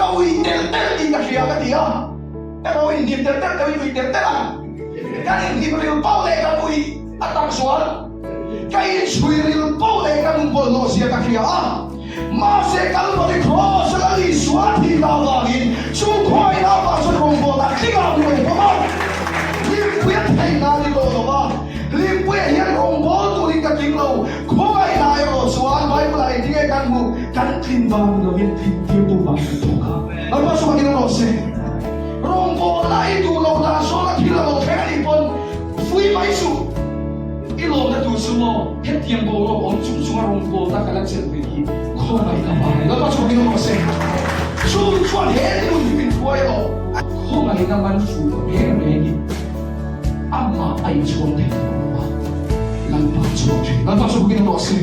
Ka ui telh telh tih ka hria ka ti a, ka lo inhnim telh telh deuhin ui telh telh ang. Kan inhnim ril poh leh kan ui a tam zual. Ka inchhui ril poh leh ka nun bawlhhlawh zia ka hria a. Mahse Kalvari Cross a Lal Isua thih ta avangin chu khuaina avang chuan rawngbawlna tling ah min rawn pawm a. Hlimpuia theihna a ni tawh lo va, Hlimpuia hian rawngbâwl turin ka tling lo. Khawngaihna erawh chuan Bible ah engtin nge kan hmuh? Kan tlin vang ni lovin tlin tirtu vang kan thawk a. Lalpa chu fakin a rawh se. Rawngbâwlna i duh loh dan zawnga thil a lo thleng a nih pawn fui mai suh. I lawmna tur chu maw hetiang boruak awm chung chunga rawngbâwlna ka la chelh ve hi khawngaihna vang a ni. Lalpa chu fakin a rawh se. Chu chuan he nun hi min hruai rawh. Khawngaihna man fuh reng rengin. Amah a inchhuang thei tawh lo a, Lalpa chhuak thin. Lalpa chu bawkin a rawh se.